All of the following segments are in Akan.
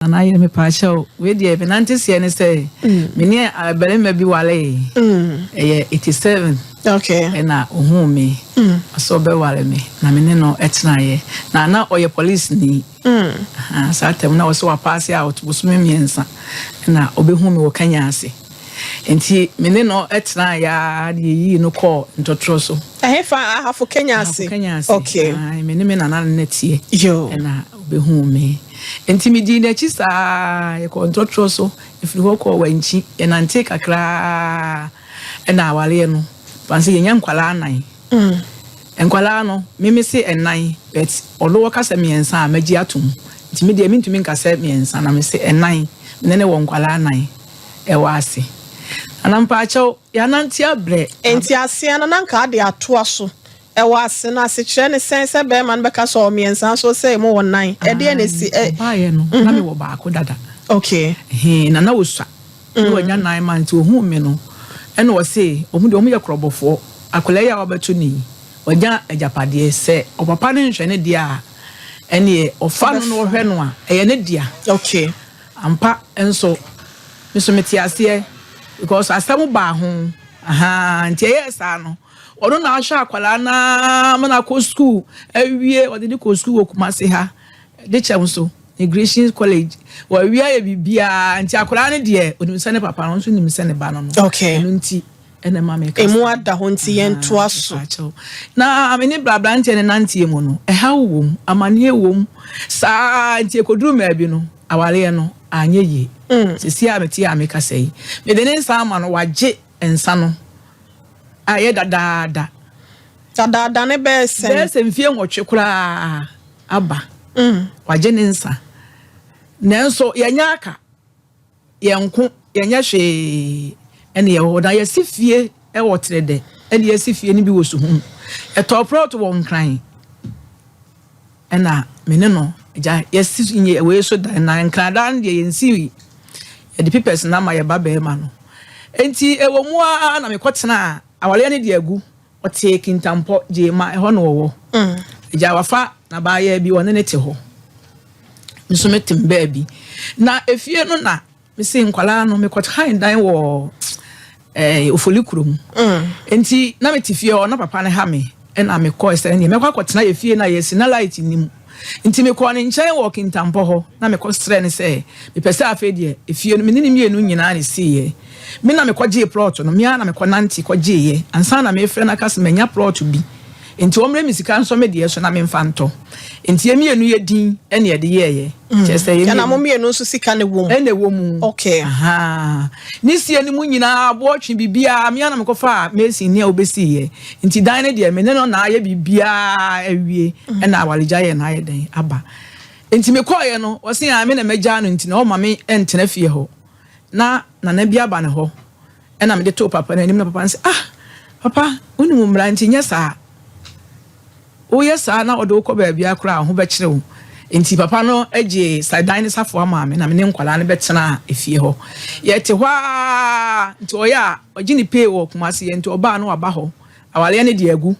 Nana yere, mepaakyɛw, wei deɛ menante seɛ ne sɛ me ne barima bi waree. Ɛyɛ 87 ɛna ohuu me ɔsɛ ɔbɛware me na me ne no ɛtenaeɛ na ɔyɛ police ni. Saa tam na ɔsɛ wapass out bosome 3 ɛna ɔbɛhu me wɔ Kenya ase, nti me ne no ɛtenaeɛ a de yɛyii no kɔɔ ntɔtorɔ so. Ɛhefa, Ahafo Kenya ase? Ahafo Kenya ase. Me ne me nana no teɛ. Ɛna ɔbɛhu me, nti medii n'akyi saa, yɛkɔ ntɔtorɔ so, ɛfiri hɔ kɔɔ Wankyi, yɛnante kakraa ɛna awareɛ no fan sɛ yɛnya nkwalaa 4. Nkwalaa no, meme se 4, but ɔno wɔka sɛ 3 a magye atom, nti me deɛ mentumi nka sɛ 3 na mese 4. Mene ne wɔ nkwalaa 4 ɛwɔ ase. Anampaakyɛw, yɛanante abrɛ. Nti aseɛ no na nka ade atoa so ɛwɔ ase no, asekyerɛ ne sɛn sɛ bɛrima no bɛka sɛ ɔwɔ 3 so sɛ mo wɔ 4, ɛdeɛ na esi ɛ? Ɔbaayɛ no na mewɔ baako dada. Ɛhɛn, na wɔsua na wɔnya 9 months. Ohun mi no ɛna ɔse ɔmo deɛ ɔmo yɛ korɔbɔfoɔ, akwadaa yi a wɔbɛto ne yi wɔnya agyapadeɛ sɛ ɔpapa ne nhwɛ ne deɛ a, ɛneɛ ɔfa no na ɔhwɛ no a, ɛyɛ ne dea. Ampa nso, nso mete aseɛ because asɛm baa ho ahaa, nti ɛyɛ saa no ɔno na ahwɛ akwadaa naa ma na akɔ school awie. Ɔde ne kɔ school wɔ Kumase ha de kyɛm so Immigration College. Wɔawie ayɛ biribiara, nti akwadaa no deɛ onim sɛ ne papa no nso nim sɛ ne ba no. Ɛno nti ɛna ma mi kasa. Emu ada hɔ, nti yɛn toa so. Akyɛw na me ne brabranteɛ ne nanteɛ mu no, ɛhaw wɔ mu, amanneɛ wɔ mu saa, nti ekoduru maabi no awareɛ no anyɛ yie. Sisi a mete a mekasa yi, mede ne nsa ama no, wagye nsa no ayɛ dadaada. Dadaada ne bɛyɛ sɛn? Bɛyɛ sɛ mfie 8 koraa aba. Wagye ne nsa, nanso yɛnyɛ aka yɛnko, yɛnyɛ hwee, ɛne yɛwɔ hɔ na yɛsi fie ɛwɔ Trɛdɛ, ɛne yɛsi fie no bi wɔ Suhum, ɛtɔ plot wɔ Nkran, ɛna me ne no gya yɛsi nyɛ wei so dan na Nkran dan deɛ yɛnsi, yɛde papers na ama yɛba bɛrima no. Nti ɛwɔ mu a na mekɔtena awareɛ no deɛ agu. Ɔte Kintampɔ gye ma ɛhɔ na ɔwɔ agya wafa n'abaayɛ bi, ɔne ne te hɔ, nso mete m baabi na efie no na mesi nkwalaa no mekɔhan dan wɔ Ofoli kurom. Nti na mete fie hɔ na papa no ha me, ɛna mekɔɔ sɛ neɛ mɛkɔ akɔtena yɛ fie na yɛsi na light nim, nti mekɔɔ ne nkyɛn wɔ Kintampɔ hɔ na mekɔ srɛ ne sɛ mepɛ sɛ afei deɛ efie no mene ne mmienu nyinaa ne siiɛ. Me na mekɔgyee plot no, mea na mekɔ nante kɔgyeeɛ ansa na mefrɛ no aka sɛ manya plot bi, nti wɔmmerɛ me sika nsɔ me deɛ so na memfa ntɔ. Nti yɛ mmienu yɛ din ɛne yɛde yɛɛyɛ kyerɛ sɛ yɛ ɛna mo mmienu nso sika ne wɔ mu? Ɛna ɛwɔ mu. Aha. Ne sie no mu nyinaa, aboɔtwe biribiara, mea na mekɔfa mason ne a wobɛsiiɛ. Nti dan no deɛ, me ne no na ayɛ biribiara awie, ɛna awaregya yɛ na ayɛ dan aba. Nti mekɔɔyɛ no, ɔse a me na mɛgyaa no, nti na ɔma me ntena fie hɔ na nana bi aba ne hɔ, ɛna mede too papa no anim na papa no sɛ, "Ah, papa, wonim mmara nti nyɛ saa, woyɛ saa na ɔde wokɔ baabi akora a ho bɛkyerɛ wo." Nti papa no gye dan ne safoa maa me na me ne nkwadaa no bɛtena efie hɔ. Yɛte hɔ aa, nti ɔyɛ a ɔgye ne pay wɔ Kumase yɛ, nti ɔbaa no waba hɔ. Awareɛ no deɛ agu,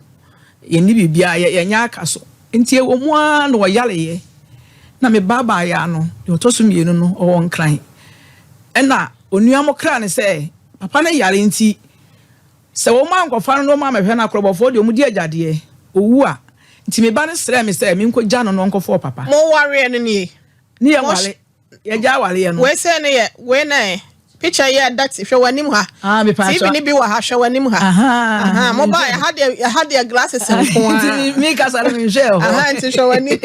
yɛnni biribiara, yɛnyɛ aka so. Nti ɛwɔ mu ara na ɔyareɛ na me ba baayɛ ano deɛ ɔtɔ so mmienu no ɔwɔ Nkran, ɛna onua mo kra ne sɛ papa no yare, nti sɛ wɔn ankɔfa no na wɔn amɛhwɛ no, akorɔbɔfoɔ deɛ wɔn di agyadeɛ owu a. Nti me ba no srɛ me sɛ menkɔgya no na ɔnkɔfɔ papa. Mo wareɛ no nie? Ne yɛ ware, yɛgya awareɛ no. Wei sɛ ne yɛ wei na ɛ picture yɛ ɛda ti, hwɛ w'anim ha. Ah, mepa TV ni bi wɔ ha, hwɛ w'anim ha. Aha, mo ba ɛha deɛ, ɛha deɛ glasses nko ara. Nti mi kasa no mi nhwɛ hɔ. Aha, nti hwɛ w'anim.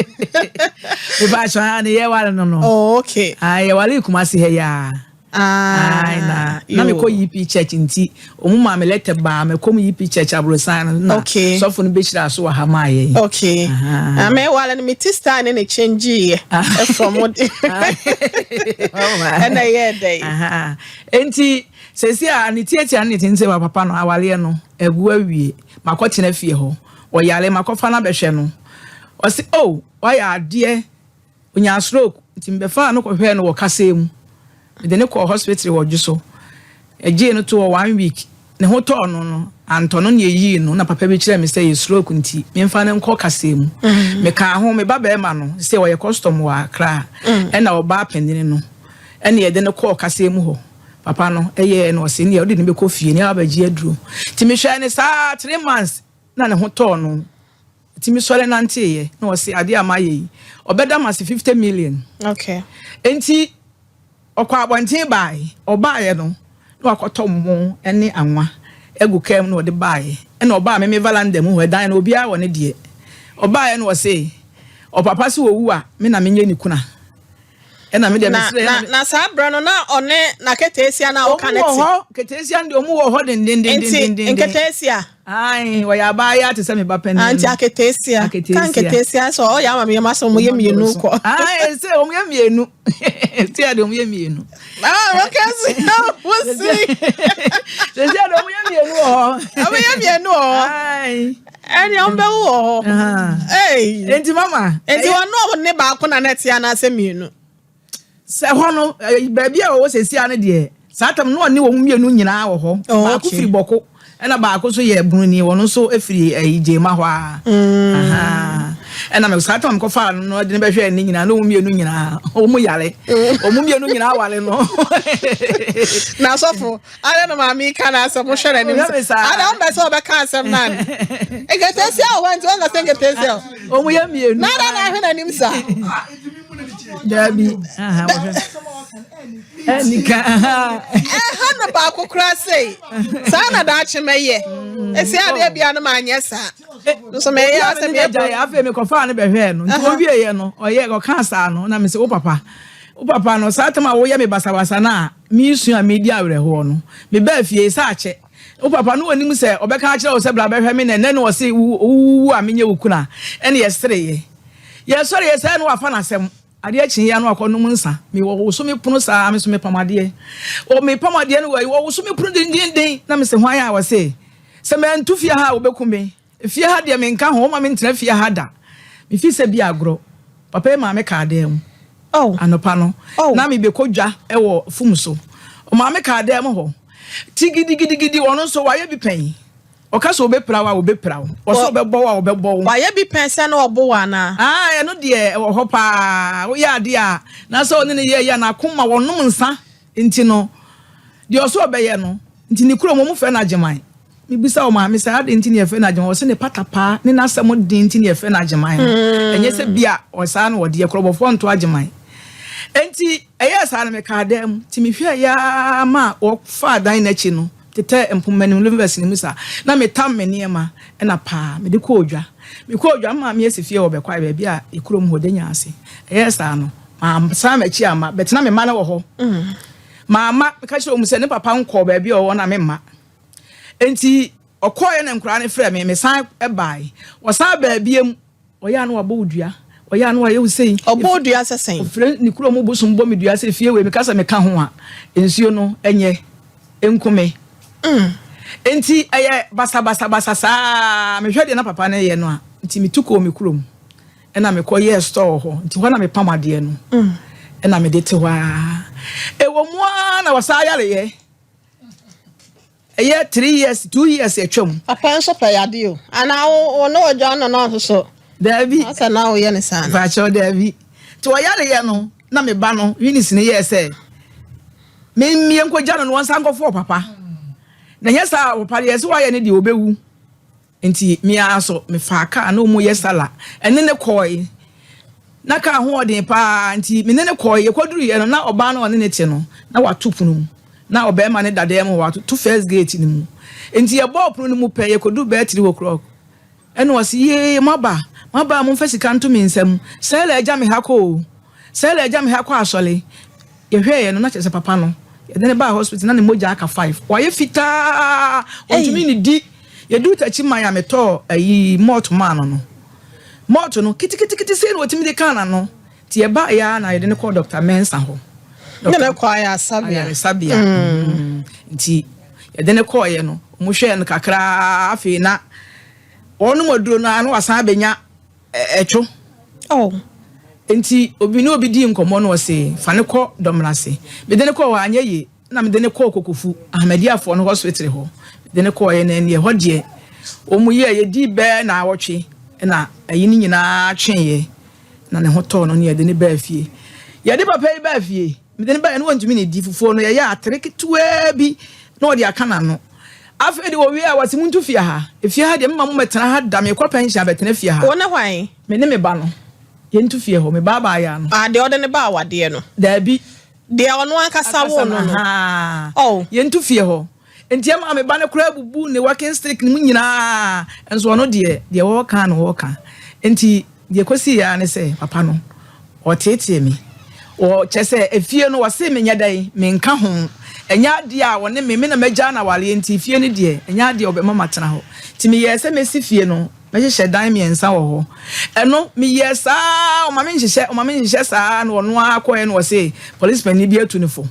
Mepa atwa ha ne yɛ ware no. Oh, okay. Ah, yɛ ware Kumasi ha yaa. Ah, na mekɔ EP church, nti ɔmu maa me letter baa mekɔ mu EP church aborosan no na sɔfo no bɛhyira so wɔ ha maa yɛn. Okay. Ah, me wale no, me ti style ne ne change yɛ from ɛna yɛ dɛ. Nti sɛsi a ne tiatia ne tenten wa papa no awareɛ no agu awie, makɔtena fie hɔ, ɔyare, makɔfa no abɛhwɛ no, ɔsi, "Oh, wayɛ adeɛ." Onya stroke, nti mbɛfa no kɔhwɛ no wɔ kasa mu, mede ne kɔɔ hospital wɔ dwo so, ɛgyee no to wɔ one week. Ne ho tɔɔ no no, antɔ no na yɛyii no na papa bi kyerɛɛ me sɛ yɛ stroke nti memfa no nkɔ kasɛɛ mu. Mekaa ho, me ba barima no sɛ ɔyɛ custom wɔ Accra ɛna ɔbaa panini no ɛna yɛde no kɔɔ kasɛɛ mu hɔ. Papa no ɛyɛɛ na ɔse neɛ wode no bɛkɔ fie ne abɛgye aduro. Nti mehwɛɛ no saa 3 months na ne ho tɔɔ no. Nti mesɔre nanteeɛ na ɔse adeɛ a mayɛ yi ɔbɛda m ase 50 million. Nti ɔkɔ abɔnten baeɛ, ɔbaeɛ no na wakɔtɔ mo ne anwa egu kaa mu na ɔde baeɛ, ɛna ɔbaa meme veranda mu hɔ, ɛdan no obiara wɔ ne deɛ. Ɔbaeɛ no ɔse ɔpapa sɛ owu a, me na menyɛ ne kuna, ɛna me deɛ mesrɛ. Na saa berɛ no na ɔne n'aketeesia na ɔka ne Ɔmo wɔ te. Hɔ keteesia no deɛ, ɔmo wɔ hɔ Nti dendendendenden. Nketeesia. Ae, wɔyɛ abaayewa te sɛ me ba panin Ah, nti no. aketeesia ka. Aketeesia. Nketeesia sɛ ɔyɛ ama meyɛ masɛ ɔmo yɛ mmienu kɔ. Ae, sɛ ɔmo yɛ mmienu sɛ yɛ de ɔmo yɛ mmienu. Ah, wɔkɛse wosi. Sɛ yɛ de ɔmo yɛ mmienu wɔ hɔ. Ɔmo yɛ mmienu wɔ hɔ. Ae. Ɛnea ɔmo bɛwo wɔ hɔ. Ei. Enti mama. Nti ɔno ɔmo ne baako na ne te anaasɛ mmienu? Sɛ hɔ no baabi a wɔwɔ sɛsia no deɛ, saa tam no ɔne wɔn mmienu nyinaa wɔ hɔ. Baako firi Bɔko, ɛna baako nso yɛ Bruni, wɔn nso firi ɛyi Gyema hɔ a. Aha. Ɛna mɛ saa tam kɔfa no no, ɔde ne bɛhwɛ ne nyinaa na wɔn mmienu nyinaa wɔn yare, wɔn mmienu nyinaa ware no. Na asɔfo ada na maame yi ka na asɛm hwɛ n'anim. Ɔhwɛ me sɛ saa. Ada wɔn bɛ sɛ ɔbɛka asɛm naa no nketeesia wɔ hɔ, nti wɔn kasa nketeesia o. Wɔn yɛ mmienu. Na ada na ahwɛ n'anim saa. Daabi. Aha, wɔhwɛ ɛnika. Ɛha no baako koraa sei saa na daakye mɛyɛ esi adeɛ bia no ma anyɛ saa nso mɛyɛ asɛ meyɛ. Gyae, afei mekɔfaa no bɛhwɛɛ no, nti ɔwieɛ no ɔyɛ ɔkaa saa no na mesɛ wo papa no, saa tam a woyɛ me basabasa no a mesu a medi awerɛhoɔ no, mebaa fie sɛ akyɛ wo papa no wɔnim sɛ ɔbɛka akyerɛ wo sɛ bra bɛhwɛ me nɛ nɛ no, ɔse wowuwu a menyɛ wo kuna, ɛne yɛsereyɛ yɛsɔre yɛ sɛ no wafa n'asɛm. Adeɛ kyeeɛ no akɔnom nsa. Mewɔ me pono saa, me so mepam adeɛ, ɔ mepam adeɛ no wɔ wɔwoso me pono dendenden na mesɛ hwan a wɔse sɛ mantu fie ha a wobɛku me. Fie ha deɛ menka ho, woma mentena fie ha da. Mefi sɛ bi agorɔ papa yi maame kaa dan mu. Anɔpa no na mebɛkɔ dwa wɔ fum so, ɔmaame kaa dan mu hɔ ti gidigidigidi. Ɔno nso wayɛ bi pɛn, ɔka sɛ ɔbɛpira wo a ɔbɛpira wo, ɔsɛ ɔbɛbɔ wo a ɔbɛbɔ wo. Wayɛ bi pɛn sɛ na ɔbo wɔ anaa? Ah, ɛno deɛ ɛwɔ hɔ paa. Woyɛ adeɛ a na sɛ ɔne ne yɛ yɛ n'akoma, wɔnom nsa nti no deɛ ɔsɛ ɔbɛyɛ no nti ne kurom ɔmo fɛ no Agyeman. Mebisa wɔ maame sɛ ade nti ne yɛfɛ no Agyeman, ɔsɛ ne patapaa ne n'asɛm den nti ne yɛfɛ no Agyeman no. Ɛnyɛ sɛ bia ɔsaa no wɔde yɛ korɔbɔfoɔ nto Agyeman. Nti ɛyɛ saa no mekaa dan mu nti mehwɛ yaa ma wɔfaa dan n'akyi no tetɛ mpoma nim louvers ne mu saa na metam me nneɛma, ɛna paa mede kɔɔ odwa. Mekɔɔ odwa, maame asi fie wɔ Bɛkwae baabi a ekurom hɔ denya ase. Ɛyɛ saa no maa m'akyi ama bɛtena me mma no wɔ hɔ. Maama meka kyerɛ wɔn sɛ ne papa nkɔɔ baabi a ɔwɔ na me mma nti ɔkɔɔyɛ na nkwaraa no frɛ me, mesan bae. Ɔsan baabi mu ɔyɛ ano wabɔ wo dua, ɔyɛ ano wayɛ wo sei. Ɔbɔ wo dua sɛ sɛn? Ɔfrɛ ne kurom bosom bɔ me dua sɛ fie wei meka sɛ meka ho a nsuo no ɛnyɛ nkume. Nti ɛyɛ basabasabasa saa. Mehwɛ deɛ na papa no yɛ no a, nti metu kɔɔ me kurom ɛna mekɔ yɛɛ store hɔ, nti hɔ na mepam adeɛ no ɛna mede te hɔ a ɛwɔ mu a na wɔsaa yareyɛ. Ɛyɛ 3 years, 2 years atwam. Papa nso pɛ yade o, anaa wo ne wɔdwa no na nso so? Daabi. Asɛ na woyɛ ne saa no. Mpakyɛw, daabi. Nti wɔyareyɛ no na me ba no Eunice ne yɛɛ sɛ memmie nkɔgya no no wɔnsa nkɔfɔ papa na nyɛ saa papa deɛ sɛ wɔayɛ no deɛ ɔbɛwu. Nti mmea so mefaa kaa na ɔmu yɛ sala ɛne ne kɔɔe na kaa ho ɔden paa, nti me ne ne kɔɔe. Yɛkɔduruyɛ no na ɔbaa no ɔne ne te no na wato pono mu na ɔbɛrima ne dadeɛ mu wato first gate no mu, nti yɛbɔɔ pono no mu pɛ, yɛkɔduru bɛɛ 3 o'clock ɛna ɔsi, "Yee, maba, maba, momfa sika nto me nsam. Sɛlɛ agya me ha kɔ o, sɛlɛ agya me ha kɔ asɔle." Yɛhwɛɛ no na kyerɛ sɛ papa no yɛde ne baa hospital na ne mogya aka 5, wayɛ fitaa, ɔntumi ne di. Yɛduru takyi man a metɔɔ ayi malt maa no, malt no kitikiti sei na wɔtumi de kaa n'ano. Nti yɛbaa yɛ a na yɛde ne kɔɔ Dr Mensa hɔ. Ne ne kɔ ayaresabea. Ayaresabea. Nti yɛde ne kɔɔyɛ no, ɔmo hwɛɛ no kakraa, afei na wɔnom aduro no a na wasan abɛnya ɛtwo. Nti obi ne obi di nkɔmmɔ no, ɔse fa ne kɔ Dɔmnase. Mede ne kɔɔ hɔ anyɛ yie, na mede ne kɔɔ Kokofu Ahmadiafoɔ no hospital hɔ. De no kɔeɛ na ɛnneɛ ɛhɔ deɛ wɔn yɛɛ yɛdii bɛɛ naawɔtwe na ayi no nyinaa tweeɛ na ne ho tɔɔ no ne yɛde no baa fie. Yɛde papa yi baa fie, mede no baeɛ no wɔntumi ne di fufuo no yɛyɛ atere ketewaa bi na ɔde aka n'ano. Afei de wɔwie a wɔse muntu fie ha, efie ha deɛ mema mo mɛtena ha da mekɔ pɛnhyɛn abɛtena fie ha. Wo ne hwan? Me ne me ba no yɛntu fie hɔ, me ba abaayaa no. Ah, deɛ ɔde no baa awadeɛ no? Daabi. Deɛ ɔno ankasa woo no no? Ahaa. Oh. Yɛntu fie hɔ. Enti ɛmaa me ba no koraa bubuu ne walking stick no mu nyinaa. Nso ɔno deɛ, deɛ ɔreka na ɔreka. Enti deɛ ɛkɔsiiɛ ara ne sɛ, papa no, ɔteetee me. Ɔ, kyerɛ sɛ, efie no, ɔse menyɛ dɛn? Menka ho. Ɛnyɛ adeɛ a ɔne me, me na magyaa no awareɛ nti, fie no deɛ, ɛnyɛ adeɛ a ɔbɛma matena hɔ. Nti meyɛɛ sɛ mɛsi fie no, mɛhyehyɛ dan mmiɛnsa wɔ hɔ. Ɛno, meyɛɛ saa ara, ɔma menhyehyɛ, ɔma menhyehyɛ saa ara na ɔno ara kɔeɛ na ɔse polisipani bi atu no fo.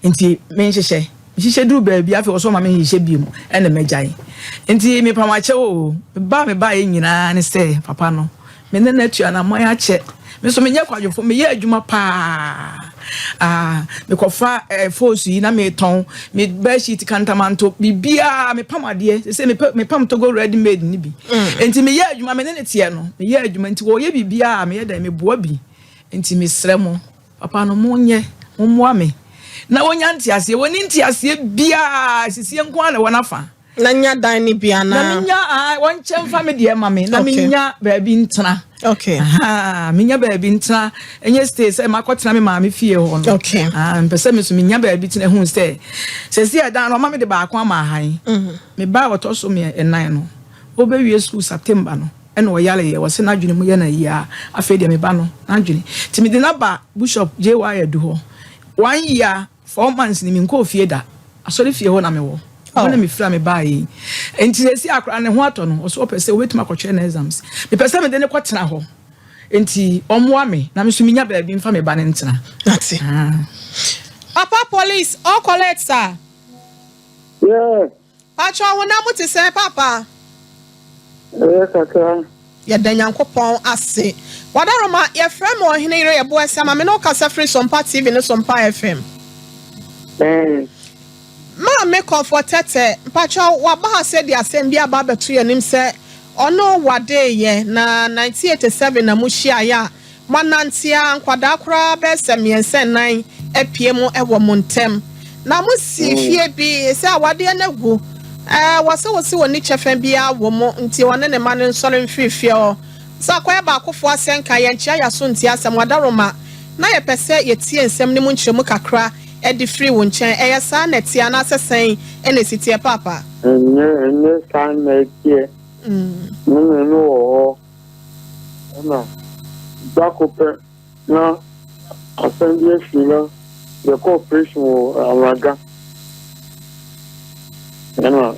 Nti menhyehyɛ. Mehyehyɛ duru baabi afei ɔsɛ ɔma menhyehyɛ biom ɛna magyae. Nti mepam akyɛw oo, meba a mebaeɛ nyinaa ne sɛ papa no me ne no atu anammɔn akyɛ. Me nso menyɛ kwadwofo, meyɛ adwuma paa. Ah, mekɔfa eh, foosu yi na metɔn, me bedsheet kantamanto, biribiara mepam adeɛ. Sɛ sɛ mepam Togo ready made no bi. Mm. Nti meyɛ adwuma, me ne ne teɛ no, meyɛ adwuma nti wɔyɛ biribiara meyɛ dɛn meboa bi. Nti mesrɛ mo. Papa no monyɛ, mommoa me na wɔnya nteaseɛ. Wɔnni nteaseɛ biara, sisie nko ara na ɛwɔ n'afa. Na nya dan no bi anaa? Na menya, ah, wɔnkyɛ mfa me deɛ ma me, na okay. menya baabi ntena. Okay. Aha, menya baabi ntena. Ɛnyɛ stay sɛ makɔtena me maame fie hɔ no. Okay. Ah, mpɛ sɛ me so menya baabi tena hu sɛ sɛsi ɛdan no ɔma me de baako ama ahan. Mm -hmm. Me ba a ɔtɔ so ɛnan no, ɔbɛwie school September no. Ɛna ɔyareeɛ, wɔse n'adwene mu yɛ no ayie a, afei deɛ me ba no, n'adwene. Nti mede no aba Bushop JY Adu hɔ. One year, 4 months ni menkɔɔ fie da. Asɔre fie hɔ na mewɔ. Ɛhɔ na mefiri a mebaeɛ yi. Nti seesei akwadaa no ne ho atɔ no, ɔse ɔpɛ sɛ ɔbɛtumi akɔtwerɛ ne exams. Mepɛ sɛ mede no kɔtena hɔ. Nti ɔmmoa me na me nso menya baabi mfa me ba no ntena. Mate. Papa police, all collect sir. Yeah. Pakyɛw honam mu te sɛn paapa? Ɛyɛ kakra. Yɛda Nyankopɔn ase. Wadaroma, yɛfrɛ me Ɔhene Yere Yeboah ma me ne wo kasa firi Sompa TV ne Sompa FM. Ɛɛ. Maame Kɔfoɔ Tɛtɛ, mpakyɛw waba ha sɛ de asɛm bi aba abɛto yɛn anim sɛ ɔne wo wadeeɛ na 1987 na mo hyiaeɛ a Moanante ara, nkwadaa koraa bɛyɛ sɛ mmiɛnsa nnan apue mu wɔ mo ntam. Na mosi fie bi sɛ awadeɛ no agu. Ɛɛ, wɔse wo se ɔnni kyɛfa biara wɔ mu, nti ɔne ne mma no nsɔre mfiri fie hɔ. Sɛ akɔyɛ baakofoɔ asɛnka, yɛnkyea yɛaso ntie asɛm. Ɔdaroma, na yɛpɛ sɛ yɛtie nsɛm no mu nkyerɛmu kakra de firi wo nkyɛn. Ɛyɛ saa na ɛteɛ anaasɛ sɛn na ɛsi teɛ, Paapa? Ɛnyɛ, ɛnyɛ saa na ɛteɛ. Me ne no wɔ hɔ. Ɛna da ko pɛ na asɛm bi asi na yɛkɔ operation wɔ Anwaga. Ɛna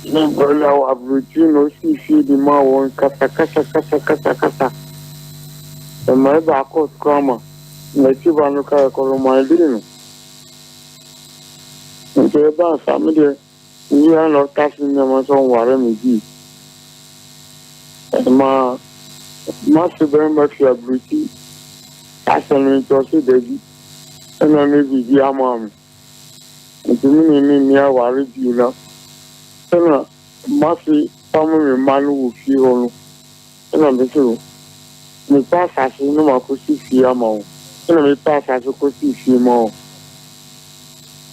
ne brɔda wɔ aburokyiri na osii fie de maa wɔn kasa kasa kasa kasa kasa. Ɛma ɛbaa court koraa ma n'akyi ba no ka yɛkɔ remande no. Nti ɛbaa saa me deɛ Wia na ɔtase nneɛma sɛ ɔnware me bi. Ɛma m'ase barima fi aburokyi asɛm no nti ɔse dabi ɛna ne biribi ama me. Nti me ne no nni aware bio na sɛnea m'ase pamo me mma no wɔ fie hɔ no ɛna mese no mepɛ asase na makɔsi fie ama wo. Ɛna mepɛ asase kɔsii fie ma wo.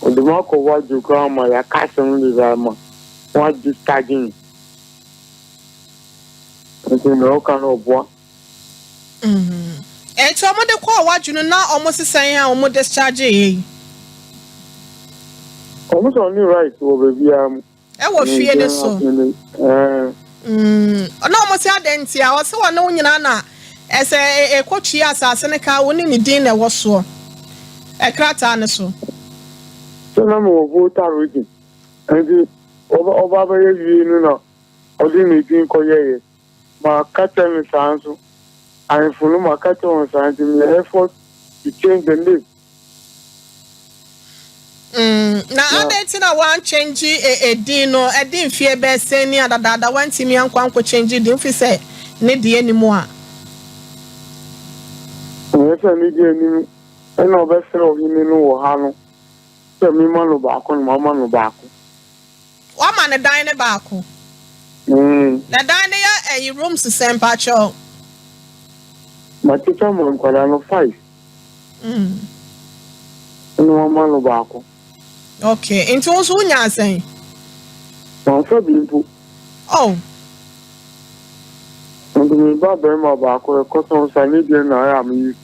Ɔde me akɔ wadwo koraa ma yɛaka asɛm no deda ma wɔadischarge me. Nti nea ɔka no ɔboa. Nti ɔmo de kɔɔ wadwo no na ɔmo sesɛn a ɔmo discharge yɛ yi? Ɔmo sɛ ɔne right wɔ baabiara mu. Ɛwɔ fie no so. Na ɔmo sɛ adɛn nti a ɔsɛ ɔne wo nyinaa na ɛsɛ ɛkɔtua asase no ka wo ne ne din na ɛwɔ soɔ ɛkrataa no so. Sɛ na mewɔ Volta region nti ɔba bɛyɛ wie no na ɔde ne din kɔyɛeɛ. Maka kyerɛ no saa nso. Ahemfo no maka kyerɛ wɔn saa nti meyɛ effort to change the name. Na adɛn nti na woanchange edin no? Ɛde mfeɛ bɛyɛ sɛn ni a dadaada woantumi ankɔ ankɔ change din wofi sɛ ne deɛ nni mu a? Ɛnyɛ sɛ ne deɛ nni mu ɛna ɔbɛsrɛ ɔhene no wɔ ha no sɛ mema no baako na mama no baako. Wama no dan no baako. Mm. Na dan no yɛ ɛyi rooms sɛn mpakyɛw? Makyekyɛ ma nkwadaa no five. Mm. Ɛna wama no baako. Okay, nti wo nso wonyaa sɛn? Mamfa bi mpo. Oh. Nti me ba barima baako ɛkɔtɔn sa ne deɛ na ayɛ a meyi.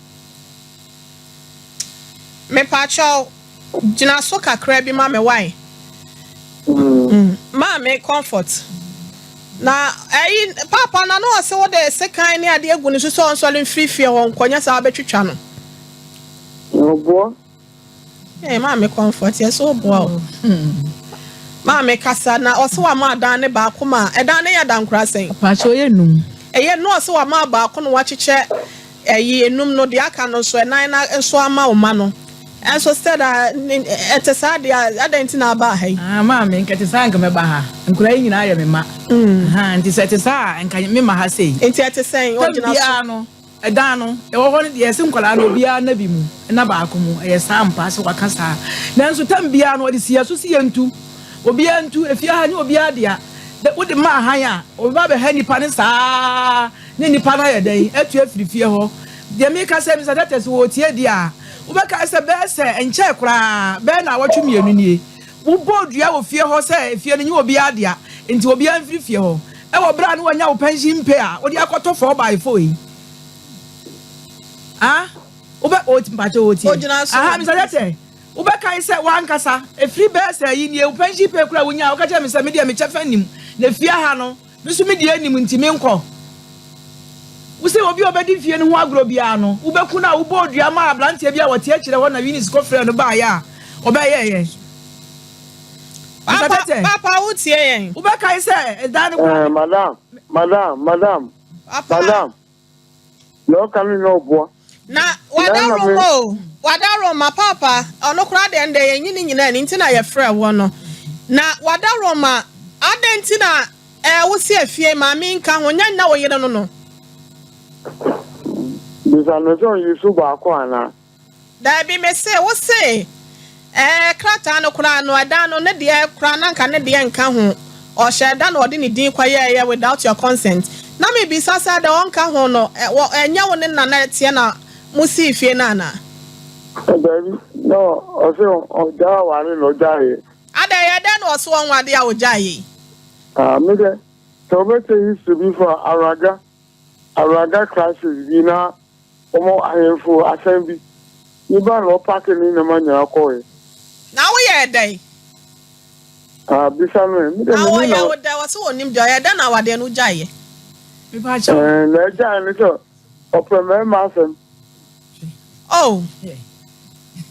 Mepakyɛw, gyina so kakra bi ma me wai. Mm. Maame Comfort, na ɛyi paapa na na ɔse wode sekan ne adeɛ agu ne so sɛ ɔnsɔre mfiri fie hɔ nkɔ nyɛ saa wobɛtwitwa no. Ɔboa. Hey, maame Comfort, yɛ so boa o. Maame kasa na ɔse wama adan ne baako ma ɛdan ne yɛ dankora sɛn? Ɔpaakyɛ ɔyɛ num. Ɛyɛ no ɔse wama baako na wakyekyɛ ɛyi enum no deɛ aka no nso ɛnan na nso ama wo ma no. Ɛnso sɛ da ɛte saa deɛ a adɛn nti na aba ha yi? Ah, maame, nka ɛte saa nka mɛba ha. Nkwadaa yi nyinaa yɛ me mma. Aha, nti sɛ ɛte saa a nka mema ha sei. Nti ɛte sɛn? Tam Ɔgyina so. biara no, ɛdan no, ɛwɔ hɔ no deɛ ɛse nkwadaa no obiara nna bi mu, nna baako mu. Ɛyɛ saa ampa sɛ waka saa. Nanso tam biara no, ɔde si yɛn so se yɛntu. Obiara ntu. Efie ha nyɛ obiara dea. Dɛ wode ma hann a, wɔbɛba abɛha nnipa no saa ara ne nnipa no ayɛ dɛn atu afiri fie hɔ. Deɛ mereka sɛ, Mister Tete, sɛ wɔretie deɛ a, wobɛkae sɛ bɛyɛ sɛ ɛnkyɛɛ koraa, bɛyɛ nnawɔtwe mmienu nie, wobɔɔ dua wɔ fie hɔ sɛ efie no nyɛ obiara dea, enti obiara mfiri fie hɔ. Ɛwɔ berɛ a na woanya wo pension pay a wode akɔtɔ four by four yi. Ah, wobɛ, o, mpakyɛ wɔretie. Ogyina so. Aha, Mister Tete, Wobɛkae sɛ w'ankasa, ɛfiri bɛyɛ sɛ ayi nie, wo pension pay koraa a wonyae, woka kyerɛɛ me sɛ, me deɛ me kyɛfa nnim, na fie ha no, me nso me deɛ nnim nti menkɔ. Wose obi a ɔbɛdi fie no ho agorɔ biara no, wobɛku no a wobɔɔ dua maa aberanteɛ bi a ɔte akyire hɔ na Eunice kɔfrɛɛ no baeɛ a ɔbɛyɛeɛ. Mr. Papa, Tete, papa wotie yɛn? wobɛkae sɛ ɛdan no koraa Eh, madam, madam, madam, Papa. madam. Deɛ ɔka no nyɛ ɔboa. Na wada Roma o, wada Roma paapa, ɔno koraa deɛ ndɛ yɛnyi ne nyinaa ni nti na yɛfrɛ wɔ no. Na wada Roma, adɛn nti na ɛɛ wo si afie maame nka ho, nyɛ nna wo yere no no. Bisa no sɛ ɔyi so baako anaa. Daabi, mese wo se, ɛɛ, krataa no koraa no, ɛdan no, ne deɛ koraa na anka ne deɛ nka ho. Ɔhyɛɛ da na ɔde ne din kɔyɛeɛ without your consent. Na mebisa sɛ deɛ ɔnka ho no, wɔ, ɛnyɛ wo ne na na ɛteɛ na mosii fie no anaa? Daabi, na ɔse ɔgyaa aware na ɔgyaeɛ. Adɛn, ɛyɛɛ dɛn na ɔse ɔnware a ɔgyaeɛ yi? Ah, me deɛ, sɛ wobɛkyɛ history bi fa Awuraga, Awuraga crisis bi na Wɔn ahemfo asɛm bi. Ne ba na ɔpake ne nneɛma nyinaa kɔeɛ. Na woyɛɛ dɛn? Ah, bisa no ɛ. Me deɛ Na mennim wɔyɛ na. wo dɛn? Ɔse ɔnnim deɛ ɔyɛ. Dɛn na awadeɛ no wogyaeɛ? Mepa kyɛw. Ɛɛ, na ɛgyae ne sɛ ɔpɛ mmarima asɛm. Oh.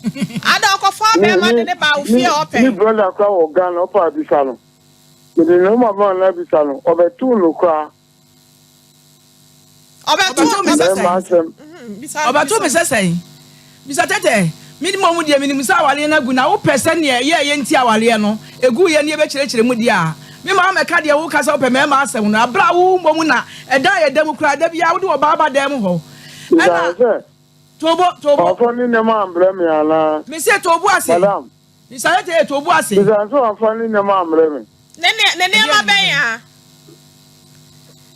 Ada ɔkɔfaa Ne bɛrima de ne ne baa wo ne fie a ɔpɛ. ne brother koraa wɔ Ghana ɔpɛ a bisa no. Mede ne nɔma maa no abisa no, ɔbɛtoo no koraa. Ɔbɛto me sɛ sɛn? Ɔbɛto me sɛ sɛn? Bisa tɛtɛ, me mmom deɛ menim sɛ awareɛ no agu na wopɛ sɛ neɛ ɛyɛɛyɛ nti awareɛ no ɛguiɛ no yɛbɛkyerɛkyerɛ mu deɛ a, me maa mɛka deɛ woka sɛ wopɛ mmarima asɛm no aberɛ a wo mmom na ɛda a yɛda mu koraa da biara wode ɔbaa ba dan mu hɔ ɛna tobo tobo. Wamfa ne nneɛma ambrɛ me anaa? Mese tobo ase. Madam. Bisa tɛtɛ tobo ase. Bisa sɛ wamfa ne nneɛma ambrɛ me. Ne ne nneɛma bɛn a?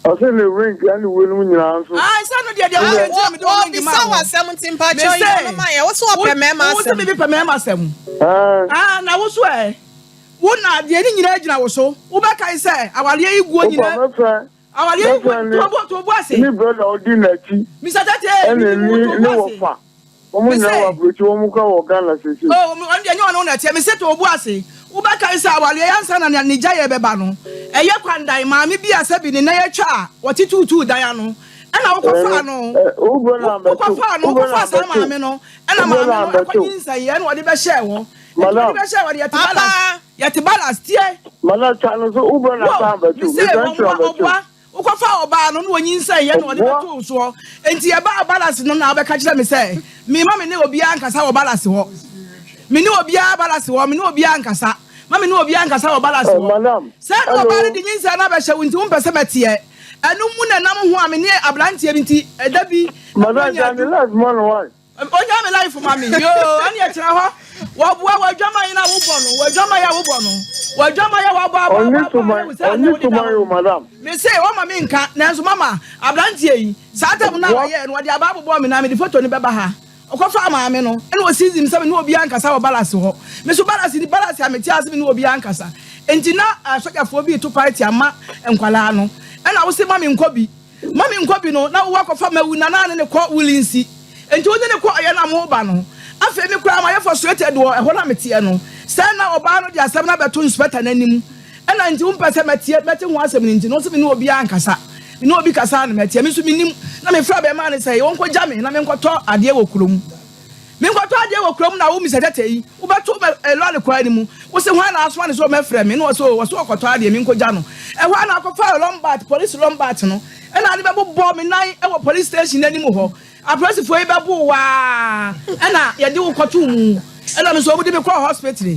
Ɔse ne ring ɛne weinom nyinaa nso. Ae sɛ no deɛ deɛ woyɛ nti na mede wo ring maa Ɔbisa wo asɛm nti mpakyɛw yi ɔno ma yɛ. Wo se ɔpɛ mɛɛma asɛm. Wo se mebe pɛ mɛɛma asɛm. Ɛɛ. Ah na wo so ɛ. Wo na deɛ ne nyinaa gyina wo so. Wo bɛ kae sɛ awareɛ yi guo nyinaa. Opa mɛfrɛ. Awareɛ yi guo tobo tobo ase. Ne brother ɔdi n'akyi. Mr Tete ɛne ne ne wɔfa. Wɔn nyinaa wɔ aburokyi, wɔn kora wɔ Ghana seesei. Oh, ɔno deɛ ɛnyɛ ɔne wo na ɛteɛ. Mese to wo bo ase. Wobɛkae sɛ awareɛ yi ansa na ne gyaeɛ bɛba no, ɛyɛ kwandan maame bi a sɛbi ne nan atwa a wɔte tuutuu dan ano ɛna wokɔfaa no. Wokɔfaa no, wokɔfaa saa maame no, ɛna maame no akɔnyinsɛn yɛ ɛna ɔde bɛhyɛɛ hɔ. Nti ɔde bɛhyɛɛ hɔ de yɛte balance, yɛte balance tie. Madam twa no so, wobɛ na san bɛto. Mese wɔn ɔboa. Wokɔfaa ɔbaa no na ɔnyinsɛneeɛ na ɔde bɛtoo wo soɔ. Enti ɛbaa Balase no na wobɛka kyerɛ me sɛ, Memma me ne obiara nkasa wɔ Balase hɔ. Me ne obiara Balase hɔ, me ne obiara nkasa. Mma me ne obiara nkasa wɔ Balase hɔ. Sɛɛ na ɔbaa no de nyinsɛn no abɛhyɛ wo nti wompɛ sɛ mɛteɛ. Ɛno mu na ɛnam ho a me ne aberanteɛ bi nti ɛda bi na Madam, moanya gya ne adu. life ma no why? Onya me life ma me. Yoo, ɛne ɛkyerɛ hɔ. Wɔboa w'adwaman na wobɔ no. W'adwaman a wobɔ no. W'adwaman a wabɔ abɔ abɔ abɔ ayɛ wo sɛ ɛna wode da hɔ. Me se wɔma me nka nanso mama aberanteɛ yi saa tam no a ɔyɛɛ no wɔde aba abobɔ me na mede foto no bɛba ha. Ɔkɔfaa maame no ɛna ɔsizi me sɛ me ne obiara nkasa wɔ balase hɔ. Me so balase ni balase a mete ase me ne obiara nkasa. Enti na asogyafoɔ bi reto party ama nkwadaa no ɛna wose ma me nkɔ bi. Ma me nkɔ bi no, na wo akɔfa mawu na na ne ne kɔ Wulinsi. Enti wo ne no kɔ ɔyɛ na mo ba no. Afei me koraa mayɛ frustrated wɔ ɛhɔ na meteɛ no. Sɛ na ɔbaa no de asɛm no abɛto inspector no anim ɛna nti wo mpɛ sɛ mɛteɛ mɛte ho asɛm no nti no ɔse me ne obiara nkasa. Me ne obi kasa a na mɛteɛ. Me nso mennim. Na me frɛ abɛɛmaa no sɛ ɔnkɔ gya me na me nkɔtɔ adeɛ wɔ kurom. Menkɔtɔ adeɛ wɔ kurom na wo Mr. Tete yi, wobɛto me lɔre kwan no mu. Wo se hwan na asoma no sɛ ɔmmɛfrɛ me? Na ɔse oo, ɔse ɔkɔtɔ adeɛ, menkɔgya no. Ɛhɔ ara na akɔfaa Lombard, police Lombard no, ɛna ade bɛbobɔɔ me nan wɔ police station no anim hɔ. Apolisifoɔ yi bɛboo wo ara, ɛna yɛde wo kɔtoo mu. Ɛna me nso wɔde me kɔɔ hospital.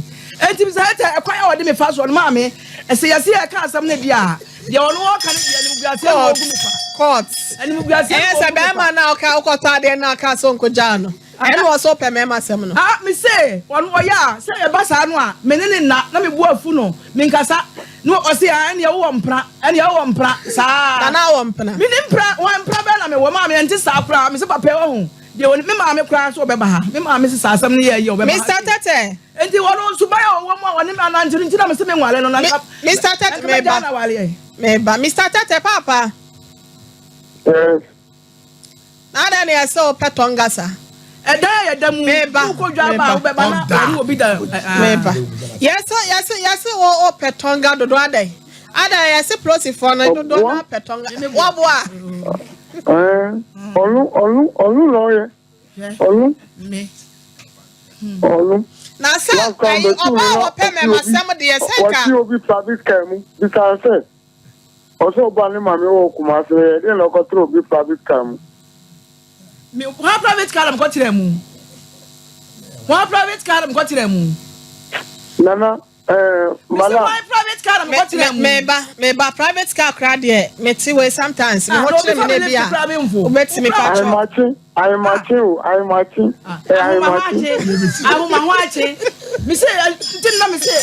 Enti Mr. Tete, ɛkwan a wɔde me fa soɔ no, maame, ɛsɛ yɛse yɛreka asɛm no deɛ a, deɛ ɔno ɔreka no deɛ, animguaseɛ na ɔgu me fa. Court. Animguaseɛ Ɛyɛ na sɛ ɔgu me fa. bɛrima no a ɔka wokɔtɔ adeɛ no aka sɛ ɔnkɔgyaa no. Ɛna ɔsɛ ɔpɛ mmarima asɛm no. Ah, me se, ɔno ɔyɛ a, sɛ ɛba saa no a, me ne no nna, na me bo afu no, menkasa. Na ɔse, ah, ɛneɛ wowɔ mpena, ɛneɛ wowɔ mpena, saa. Nana wɔ mpena. Menni mpena, hwan mpena bɛn na mewɔ, maame, ɛnte saa koraa, me se papa yi, wahu, deɛ ɔnim, me maame koraa nso ɔbɛba ha, me maame se saa asɛm no yɛ ayi a ɔbɛba ha Mister sei. Tete. Enti ɔno suban a ɔwɔ mu a ɔne me anante no nti na me se menware no, na nka, Mister Tete, nka mɛgyaa meba, no awareɛ. meba. Mister Tete, paapa. Yes. Na adɛn na ɛsɛ wopɛ tɔnga sa? Ɛdan a yɛda mu, Meba, wokɔ dwa ba a meba. wobɛba na wɔne obi da ah. Meba. Yɛsɛ yɛsɛ yɛsɛ wo wopɛ tɔnga dodo adɛn? Adɛn yɛsɛ polosifoɔ no dodo Ɔboa. na pɛ tɔnga. Wɔboa. Ɛɛ, ɔno ɔno ɔno na ɔyɛ. Ɔno. Ɔno. Na sɛ ɛyi ɔbaa wɔpɛ mɛmasɛm deɛ sɛ nka. Wɔte obi private car mu bisa sɛ. Ɔsɛ ɔba ne maame wɔ Kumasi no yɛ deɛ na ɔkɔtra obi private car mu. Me hwan private car na mekɔtra mu? Hwan private car na mekɔtra mu? Nana eh, Mese madam. hwan private car na mekɔtra mu? Me ba, me ba private car koraa deɛ mete wei sometimes me Ah, ho na obi kyerɛ me fa me na lift bi a koraa memfo. wobɛtumi Wo koraa patwɔ. Ahemakye, ahemakye o, ahemakye, ɛyɛ ahemakye. Ahomahoakye. Mese nti na mese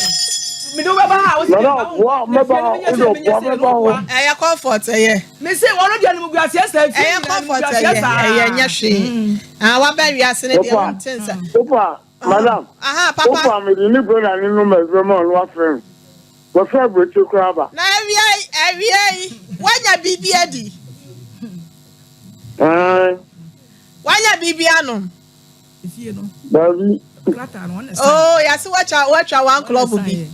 mede wo bɛba ha a wose Nana memma wo ɔboa nkɔ na mɛba fie no hɔ, menyɛ wode sei menyɛ ɔboa sei no mɛba hɔ. woboa. Ɛyɛ comfort ɛyɛ. Mese ɔno deɛ animguaseɛ saa fie Ɛyɛ nyinaa comfort animguaseɛ ɛyɛ saa. ɛyɛ nyɛ hwee. Ah waba wiase no deɛ Opa, wonte nsa. opa, madam, Aha papa. opa mede ne brother ne number bɛma ɔno wafrɛ no. Wɔfrɛ aburokyire koraa ba. Na awia yi awia yi woanya biribi adi. Ɛɛ. Wanya biribi anom. Dabi. Oh, yɛse watwa watwa one club bi.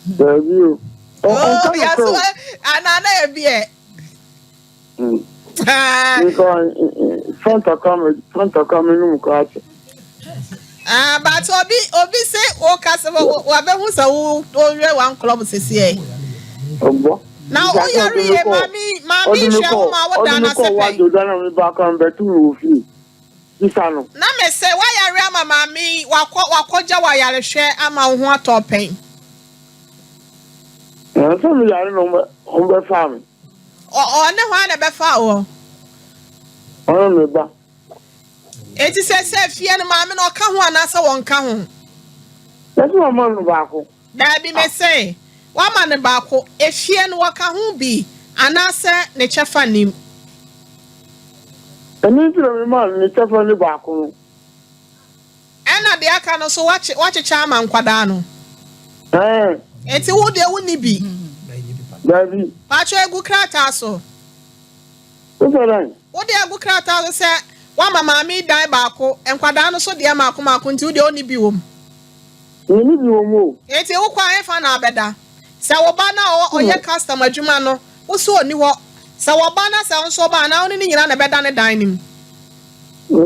Dabi o. Oh, yɛse wa anaa na yɛ bi ɛ. Nka fanta kora me fanta kora me num kora akyɛ. Ah, but obi obi se wo kasa wabehu sɛ wo wo one club sisi ɛ. Ɔbɔ. Na wo yare yɛ maame maame hwɛ wo ma wo da na se pɛn. Ɔde me kɔ wa dodo na me ba kan bɛtu me wɔ fie. Bisa no. Na me se wayare ama maame yi wakɔ wakɔgya wo ayarehwɛ ama wo ho atɔ pɛn. Na sɛ me yare na ɔmo bɛfaa me. Ɔ ɔne hwan na ɛbɛfaa woɔ? Ɔne me ba. Enti sɛsɛ fie no maame no ɔka ho anaasɛ wɔnka ho? Yɛse wɔma no baako. Daabi mese wama no baako, efie no wɔka ho bi anaasɛ ne kyɛfa nnim? Ɛno nti na memaa no ne kyɛfa ne baako no. Ɛna deɛ aka no nso woakyekyɛ ama nkwadaa no? Ɛɛ. Enti wo deɛ wonni bi? Daabi. Paatwɔ egu krataa so. Wosɛ dɛn? Wo deɛ agu krataa so sɛ woama maame yi dan baako, nkwadaa no nso deɛ mmaako mmaako nti wo deɛ wonni bi wɔ mu. Menni bi wɔ mu o. Enti wokɔ a ɛhefa na abɛda? Sɛ wo ba no a ɔyɛ custom adwuma no, wo se ɔnni hɔ. Sɛ wɔba na sɛ wo nso woba a, anaa wo ne no nyinaa na ɛbɛda ne dan no mu?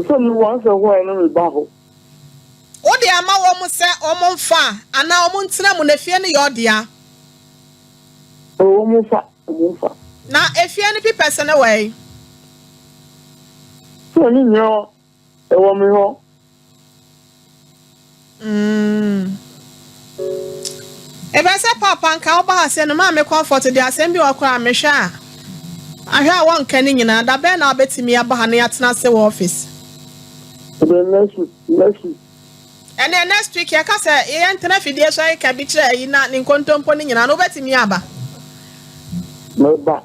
Sɛ mewɔ ansɛ hɔ a na meba hɔ. Wode ama wɔn sɛ wɔmfa anaa wɔntena mu na efie no yɛ ɔdea? O, wɔmfa, wɔmfa. Na efie no pipɛs no wɔ he? Sɛ ne nyinaa ɛwɔ me hɔ. Mm. Ɛbɛ sɛ papa nka woba ha sɛ no maame comfort de asɛm bi wɔ koraa mehwɛ a ahwɛ a wɔnka ne nyinaa da bɛn na wabɛtumi aba ha na yɛatena ase wɔ office. Ɛbɛ next week, next week. Ɛnɛ next week yɛka sɛ yɛntena fidie so ayɛka bi kyerɛ ayi na ne nkontompo no nyinaa no, wobɛtumi aba? Mɛba.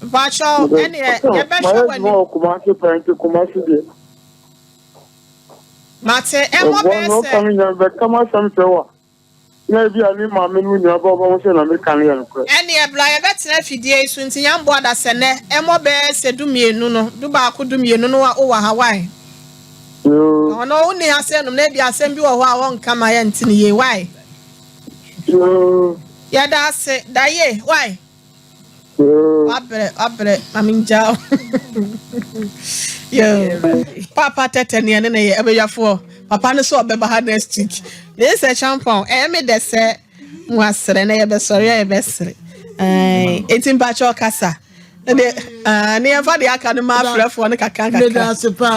Mpakyɛw, ɛneɛ yɛbɛhwɛ Mayɛ w'anim. adwuma wɔ Kumasi pɛn, nti Kumasi deɛ. Mate, ɛmmɔ Ɛboa bɛyɛ no ɔka sɛ me nyinaa bɛka m'asɛm kyerɛ wo a, na ebi a ne maame no nyinaa bɛ ɔbɛho sɛ na meka no yɛ nokorɛ. Ɛneɛ bra, yɛbɛtena afidie yi so, nti yɛmboa da sɛ nɛ ɛmmɔ bɛyɛ sɛ 12 no, 11, 12 no wa wowɔ ha wae? Yoo. Ɔno wonni asɛm nom na ebi asɛm bi wɔ hɔ a wɔnka ma yɛnte ne yie wae? Yoo. Yɛda ase da yie wae? Yoo. Wabrɛ, wabrɛ, ma mengya wo. Yo, papa tɛtɛ neɛ ne ne yɛ ɛbɛyafoɔ papa no so ɔbɛba ha next week ne sɛ champɔn. Ɛyɛ me dɛ sɛ mo asrɛ na yɛbɛsɔre a yɛbɛsere. Enti mpakyɛ ɔkasa ne ne yɛmfa deɛ aka no ma afrɛfoɔ no kakra Meda kakra. ase paa.